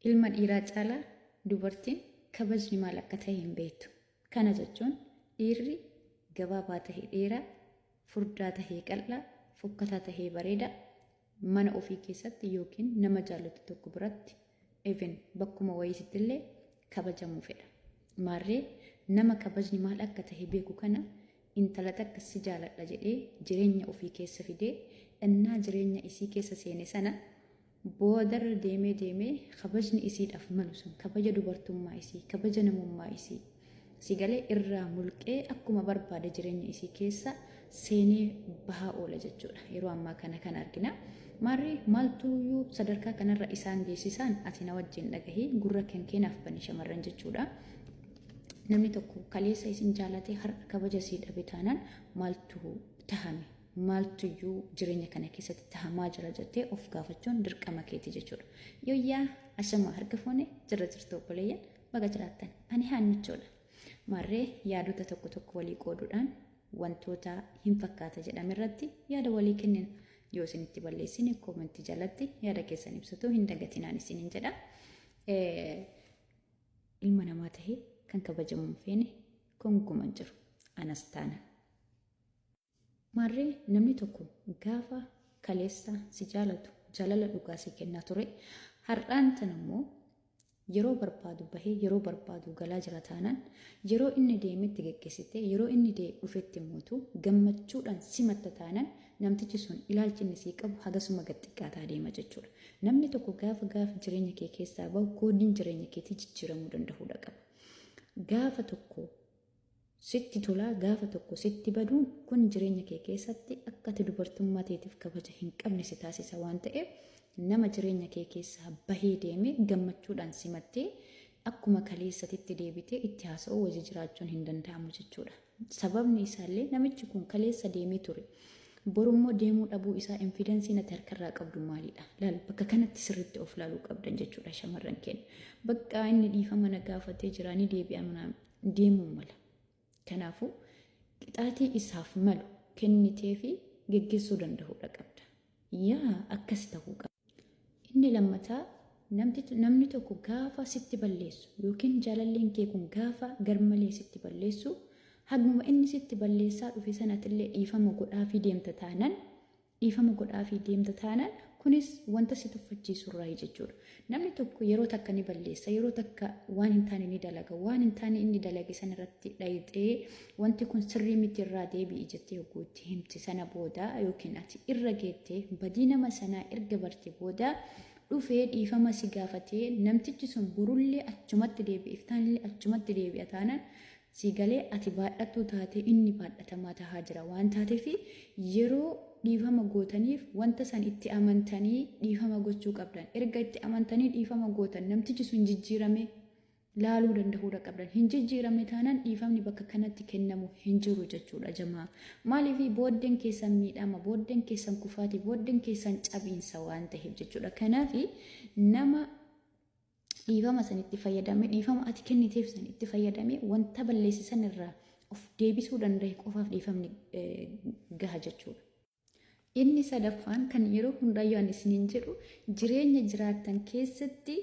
Ilma dhiiraa caalaa dubartiin kabajni maal akka ta'e hin beektu. Kana jechuun dhiirri gabaabaa tahee dheeraa, furdaa tahee qal'aa, fokkataa tahee bareedaa mana ofii keessatti yookiin nama jaallatu tokko biratti, even bakkuma wayiisitti illee kabajamuu fedha. Maarree, nama kabajni maal akka tahe beeku kana intala takka si jaaladha jedhee jireenya ofii keessa fidee, innaa jireenya isii keessa seene sana boodarra deemee deemee kabajni isiidhaaf malu sun, kabaja dubartummaa isii, kabaja namummaa isii si galee irraa mulqee akkuma barbaade jireenya isii keessa seenee bahaa oola jechuudha. Yeroo ammaa kana kan argina. Maarree, maaltuyyuu sadarkaa kanarra isaan geessisaan? Ati na wajjin dhagahii, gurra kan keenaaf bani shamarran jechuudha. Namni tokko kaleessa isin jaalatee har'a kabaja sii dhabe taanaan, maaltu tahame, maaltuyyuu jireenya kana keessatti tahamaa jira jettee of gaafachuun dirqama keeti jechuudha. Yooyyaa, ashamaa, harka fuune, jirra jirtu obboleeyyan, baga jiraattan. Ani haannichoodha. Maarree, yaadota tokko tokko walii qooduudhaan wantoota hin fakkaata jedhame irratti yaada walii kennina. Yoo isinitti balleessine koomentii jalatti yaada keessan ibsatuu hin dagatinaan isiniin jedha. Ilma namaa tahee kan kabajamu hin feene gonkumaa hin jiru. Anas taana. Maarree, namni tokko gaafa kaleessa si jaalatu jaalala dhugaa si kennaa ture. Har'aan tan immoo yeroo barbaadu bahee yeroo barbaadu galaa jira taanaan, yeroo inni deemetti geggeessite, yeroo inni dhufetti mootu gammachuudhaan simatta taanaan, namtichi sun ilaalchi inni sii qabu hagasuma gad xiqqaataa deema jechuudha. Namni tokko gaafa gaafa jireenya kee keessaa bahu koodiin jireenya keetii jijjiiramuu danda'uudha qaba. Gaafa tokko sitti tolaa gaafa tokko sitti baduun kun jireenya kee keessatti akka ati dubartummaa teetiif kabaja hin qabne si taasisa waan ta'eef, nama jireenya kee keessaa bahee deeme gammachuudhaan simattee akkuma kaleessatitti deebitee itti haasa'uu wajji jiraachuun hin danda'amu jechuudha. Sababni isaallee namichi kun kaleessa deemee ture. Borummoo deemuu dhabuu isaa evidenceiin ati harkarraa qabdu maalidha? Laal, bakka kanatti sirriitti of laaluu qabdan jechuudha shamarran keenya. Bakka inni dhiifama na gaafatee jira, ni deebi'a, deemuu mala. Kanaafuu qixaatii isaaf malu kennitee fi geggeessuu danda'uudha qabda. Yaa akkas ta'uu qaba. Inni lammataa, namni tokko gaafa sitti balleessu yookiin jaalalleen kee kun gaafa garmalee sitti balleessu, haguma inni sitti balleessaa dhufe sanatillee dhiifama godhaafii deemta taanaan, dhiifama godhaafii deemta taanaan, kunis wanta si tuffachiisu irraa jechuudha. Namni tokko yeroo takka ni balleessa, yeroo takka waan hin taane ni dalaga. Waan hin taane inni dalage sana irratti dhayixee wanti kun sirrii miti, irraa deebi'i jettee yogguu itti himti sana booda, yookiin ati irra geettee badii nama sanaa erga barte booda dhufee dhiifama si gaafatee, namtichi sun borullee achumatti deebi'e, iftaanillee achumatti deebi'a taanaan, si galee ati baadhattuu taatee inni baadhatamaa tahaa jira waan taateef, yeroo dhiifama gootaniif wanta san itti amantanii dhiifama gochuu qabdan. Erga itti amantanii dhiifama gootan namtichi sun jijjiirame laaluu danda'uudha qabdan. Hin jijjiirame taanaan dhiifamni bakka kanatti kennamu hin jiru jechuudha jamaa. Maaliif? Booddeen keessan miidhama, booddeen keessan kufaati, booddeen keessan cabiinsa waan ta'eef jechuudha. Kanaaf nama dhiifama san itti fayyadame, dhiifama ati kenniteef san itti fayyadame, wanta balleessisan irraa of deebisuu danda'e qofaaf dhiifamni gaha jechuudha. Inni sadaffaan kan yeroo hundaayyuu ani isiniin jedhu, jireenya jiraattan keessatti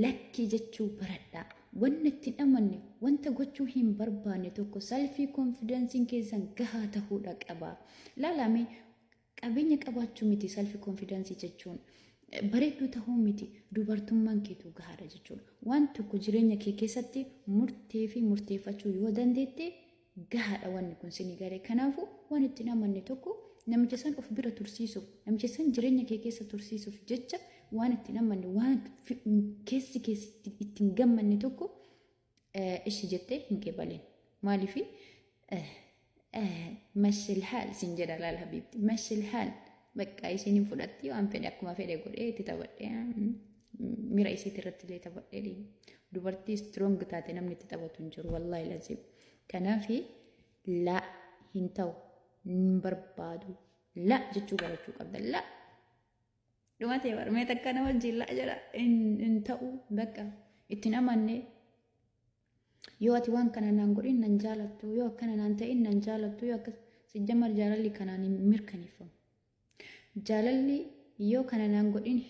lakkii jechuu baradhaa. Wanna itti hin amanne, wanta gochuu hin barbaanne tokko self confidenceiin keessan gahaa ta'uudha qaba. Laalame, qabeenya qabaachuu miti self confidence jechuun. Bareedduu ta'uu miti, dubartummaan keetuu gahaadha jechuudha. Waan tokko jireenya kee keessatti murtee fi murteeffachuu yoo dandeette gahaadha wanni kun sinii galee. Kanaafuu waan itti hin amanne tokko namicha san of bira tursiisuuf, namicha san jireenya kee keessa tursiisuuf jecha waan itti hin amanne, waan keessi keessi itti hin gammanne tokko ishi jettee hin qeebalin. Maaliifi? مشي الحال sin jedha. Laal حبيبتي, مشي الحال, bakka isiin hin fudhatti, waan fedhe akkuma fedhe godhee itti taphadhee, mira isiit irratti illee taphadhee, dubartii strong taate namni itti taphatu hin jiru, والله لازم. Kanaafi laa, hin ta'u, hin barbaadu, la jechuu barachuu qabda. La dhumatee barmee takka nama wajjin la jedha, hin ta'u, bakka ittiin amanne. Yoo ati waan kana naan godhin nan jaalattu, yoo akkana naan ta'in nan jaalattu, yoo akkas sijjamar, jaalalli kanaan hin mirkaneeffamu. Jaalalli yoo kana naan godhin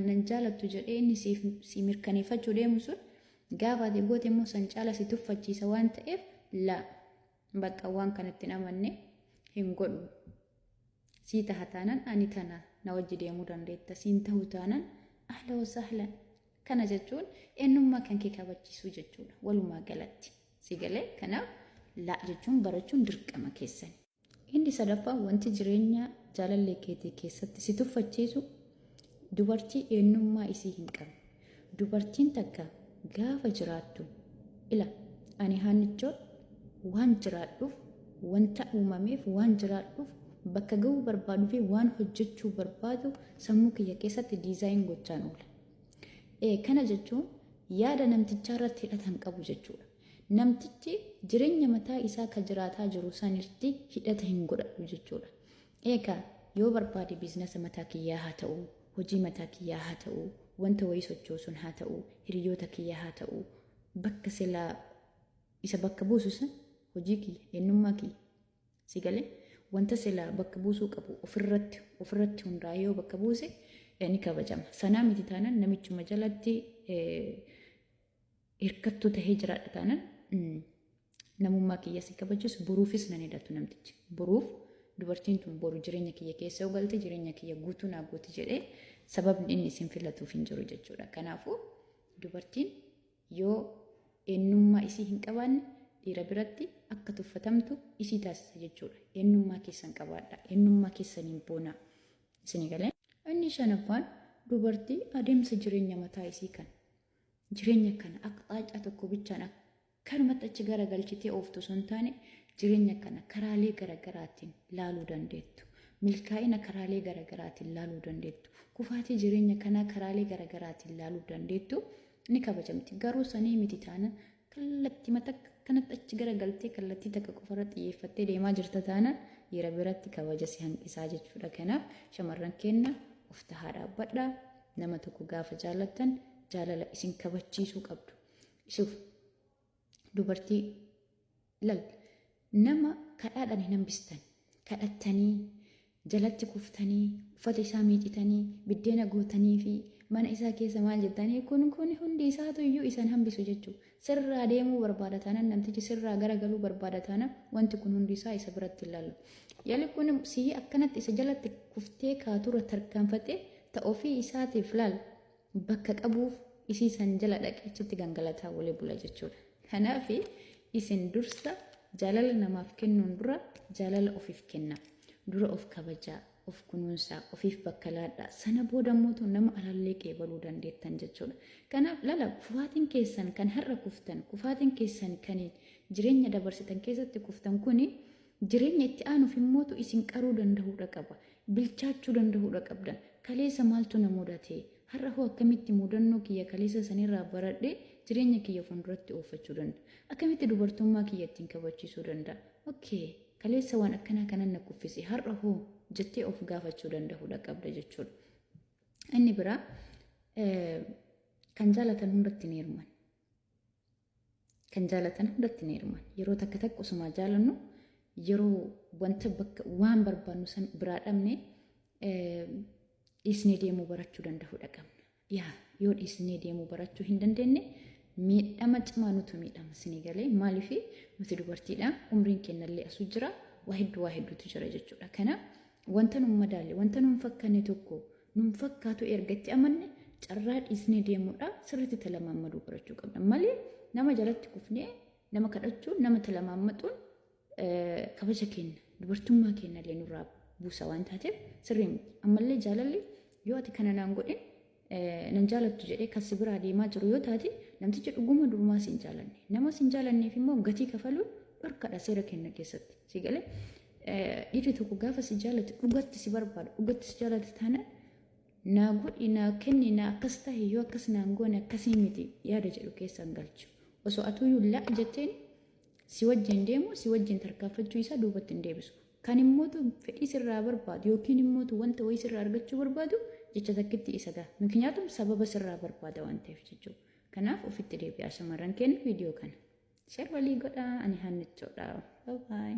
nan jaalattu jedhee inni si mirkaneeffachuu deemu sun gaafa ati goote immoo san caala si tuffachiisa waan ta'eef, laa, bakka waan kanatti hin amanne, hin godhu. Sii taha taanaan ani tana na wajji deemuu dandeetta. Siin ta'uu taanaan ahla wa sahlan. Kana jechuun eenyummaa kan kee kabachiisuu jechuudha. Walumaa galatti. Si galee? Kanaaf laa jechuun barachuun dirqama keessan. Inni sadaffaa, wanti jireenya jaalallee keetii keessatti si tuffachiisu dubartii eenyummaa isii hin qabne. Dubartiin takka gaafa jiraattu, ila ani haannichoon waan jiraadhuuf, wanta uumameef waan jiraadhuuf, bakka gahuu barbaaduu fi waan hojjechuu barbaadu sammuu kiyya keessatti design gochaan oola. Kana jechuun yaada namtichaa irratti hidhatan qabu jechuudha. Namtichi jireenya mataa isaa kan jiraataa jiru sanitti hidhata hin godhatu jechuudha. Egaa yoo barbaade business mataa kiyyaa haa ta'u, hojii mataa kiyyaa haa ta'u, wanta wayii sochoosuun haa ta'u, hiriyoota kiyyaa haa ta'u, bakka silaa isa bakka buusu san hojii kiyya, eenyummaa kiyya. Si galee? Wanta silaa bakka buusuu qabu ofirratti hundaa'ee yoo bakka buuse ni kabajama. Sanaa miti taanaan, namichuma jalatti hirkattuu tahee jiraadha taanaan, namummaa kiyya si kabachisu, boruufis nan hidhatu namtichi. Boruuf dubartiin tun boru jireenya kiyya keessa yoo galte jireenya kiyya guutuu naa gooti jedhee sababni inni isin filatuuf hin jiru jechuudha. Kanaafuu dubartiin yoo eenyummaa isii hin qabaanne dhiira biratti akka tuffatamtu isii taasisa jechuudha. Eenyummaa keessan qabaadha. Eenyummaa keessaniin boonaa. Isinii galee? Inni shanaffaan dubartii adeemsa jireenya mataa isii kan jireenya kana akka xaacaa tokko bichaan akkanumatti achi garagalchitee ooftu osoo hin taane, jireenya kana karaalee garaagaraatiin laaluu dandeettu. Milkaa'ina karaalee garaagaraatiin laaluu dandeettu. Kufaatii jireenya kanaa karaalee garaagaraatiin laaluu dandeettu ni kabajamti. Garuu sanii miti taana, kallattii mata kanatti achi garagaltee kallattii takka qofarra xiyyeeffattee deemaa jirta taana, dhiira biratti kabaja si hanqisaa jechuudha. Kanaaf shamarran keenya, of tahaa dhaabbadhaa. Nama tokko gaafa jaallattan jaalala isin kabachiisuu qabdu. Isuuf dubartii lal nama kadhaadhaan hin hambistan. Kadhattanii jalatti kuftanii, uffata isaa miicitanii, biddeena gootanii fi mana isaa keessa maal jettanii, kun hundi isaatu iyyuu isan hambisu jechuudha. Sirraa deemuu barbaada taanaan, namtichi sirraa garagaluu barbaada taanaan, wanti kun hundi isaa isa biratti hin laalu. Yali kun siyyi akkanatti isa jalatti kuftee kaatura tarkaanfatee ta ofii isaatiif laal bakka qabuuf isii san jala dhaqee achitti gangalataa walii bula jechuudha. Kanaaf isin dursa jaalala namaaf kennuun dura jaalala ofiif kenna. Dura of kabajaa, of kunuunsaa, ofiif bakka laadhaa. Sana booda immoo nama alallee qeebaluu dandeettan jechuudha. Kanaaf lala, kufaatiin keessan kan har'a kuftan, kufaatiin keessan kan jireenya dabarsitan keessatti kuftan kuni jireenya itti aanuuf immootu isin qaruu danda'uudha qaba. Bilchaachuu danda'uudha qabdan. Kaleessa maaltu na mudate? Har'a hoo akkamitti mudannoo kiyya kaleessa sanirraa baradhee jireenya kiyya fuulduratti oofachuu danda'a? Akkamitti dubartummaa kiyya ittiin kabachiisuu danda'a? Okay, kaleessa waan akkanaa kanan na kuffise, har'a hoo jettee of gaafachuu danda'uudha qabda jechuudha. Inni biraa, kan jaalatan hundatti ni hirman. Kan jaalatan hundatti ni hirman. Yeroo takka takka osuma jaalannu, yeroo wanta bakka waan barbaannu san biraa dhabne, dhiisnee deemuu barachuu danda'uudha qabna. Yaa yoo dhiisnee deemuu barachuu hin dandeenye, miidhama cimaa nutu miidhama, isinii galee? Maaliif? Nuti dubartiidha, umriin kennallee asuu jira, waa hedduu waa hedduutu jira jechuudha. Kanaaf wanta nun madaalle, wanta nun fakkanne tokko nun fakkaatu erga itti amanne, carraa dhiisnee deemuudha sirriitti talamaammaduu barachuu qabna malee, nama jalatti kufnee nama kadhachuun, nama talamaammaxuun kabaja keenya, dubartummaa keenya illee nurraa buusa waan taateef sirrii miti. Ammallee jaalalli yoo ati kana naan godhin nan jaalattu jedhee kan si biraa deemaa jiru yoo taate, namtichi dhuguma durumaa si hin jaalanne. Nama si hin jaalanneef immoo gatii kafaluun dhorkadha seera kenna keessatti. Si galee? Dhiirri tokko gaafa si jaalatu dhugatti si barbaada. Dhugatti si jaalatu taanaan, naa godhi, naa kenni, naa akkas tahe, yoo akkas naan goone akkasii miti yaada jedhu keessaan galchu. Osoo atuyyuu la'a jetteen si wajjin deemu, si wajjin tarkaanfachuu isaa duubatti hin deebisu. Kan immootu fedhii sirraa barbaadu yookiin immootu wanta wayii sirraa argachuu barbaadu jecha takkitti isa gaha. Mikniyaatum sababa sirraa barbaada waan ta'eef jechuudha. Kanaaf ofitti deebi'aa shamarran keenya, viidiyoo kana. Share walii godhaa, ani hannichoodha. Bye bye.